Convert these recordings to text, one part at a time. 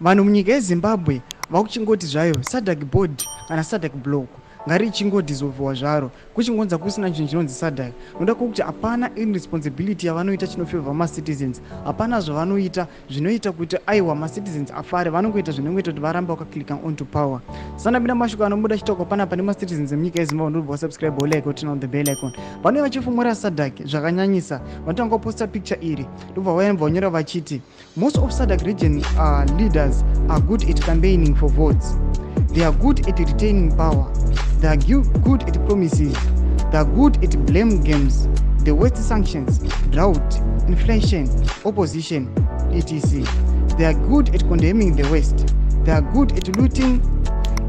Vanhu munyika yeZimbabwe vakuchingoti zvayo SADC board kana SADC block ngarichingodissolviwa zvaro, kuchingonza kusina chinhu chinonzi SADC, noda kwokuti hapana any responsibility yavanoita chinofavor macitizens. Hapana zvavanoita zvinoita kuti aiwa, macitizens afare. Vanongoita zvinongoita kuti varambe vakaclicka onto power. Sanapinda mashoko anobuda chitaurwa panapa nemacitizens emunyika yeZimbabwe. Ndobva wasubscribe, wolike, woturn on the bell icon. Vanouya vachifumura SADC zvakanyanyisa. Vanotanga kuposta picture iri, ndobva vaembva vanyora vachiti, "Most of SADC region leaders are good at campaigning for votes. They are good at retaining power. They are good at promises. They are good at blame games, the West, sanctions, drought, inflation, opposition, etc. They are good at condemning the West. They are good at looting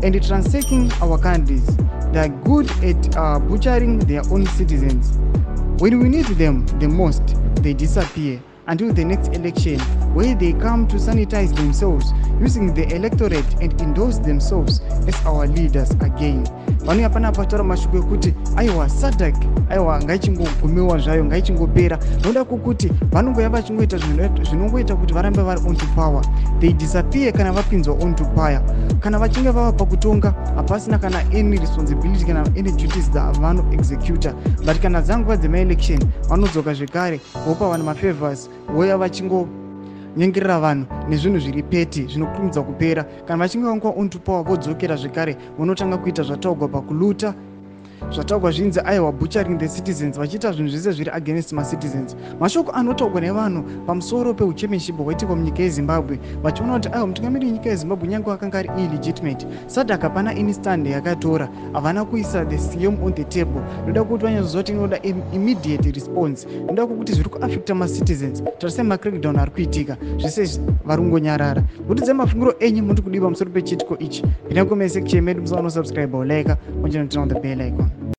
and ransacking our countries. They are good at butchering their own citizens. When we need them the most, they disappear until the next election, where they come to sanitize themselves using the electorate and endorse themselves as our leaders again." Vanouya panapa vataura mashoko ekuti aiwa, SADC aiwa, ngaichingogumiwa zvayo, ngaichingopera, noda kwokuti vanongoya vachingoita zvinongoita kuti varambe vari onto power. They disappear kana vapinzwa onto power. Kana vachinge vava pakutonga, hapasina kana any responsibility kana any duties dzavanoexecuta. But kana dzanguva dzemaelection, vanodzoka zvekare, vopa vanhu mafavors, voya vachingonyengerera vanhu nezvinhu zviri petty zvinokurumidza kupera. Kana vachinge vanguva onto power, vodzokera zvekare, vonotanga kuita zvataugwa pakuluta, zvataugwa zvinzi aiwa, butchering the citizens, vachiita zvinhu zvese zviri against macitizens. Mashoko anotaurwa nevanhu pamusoro peuchairmanship hwaitikwa munyika yeZimbabwe, vachiona kuti aiwa, mutungamiri wenyika yeZimbabwe nyange akanga ari illegitimate, SADC hapana any stand yakatora. Havana kuisa the CM on the table, noda kuti vanyatsoziva kuti inoda immediate response, noda kwokuti zviri kuaffecta macitizens. Tarisai macrackdown ari kuitika, zvese vari kungonyarara. Mutiudzai mafungiro enyu, muri kudii pamusoro pechiitiko ichi? Pinda comment section medu, musaona, subscribe, like, muchinoturn on the bell icon.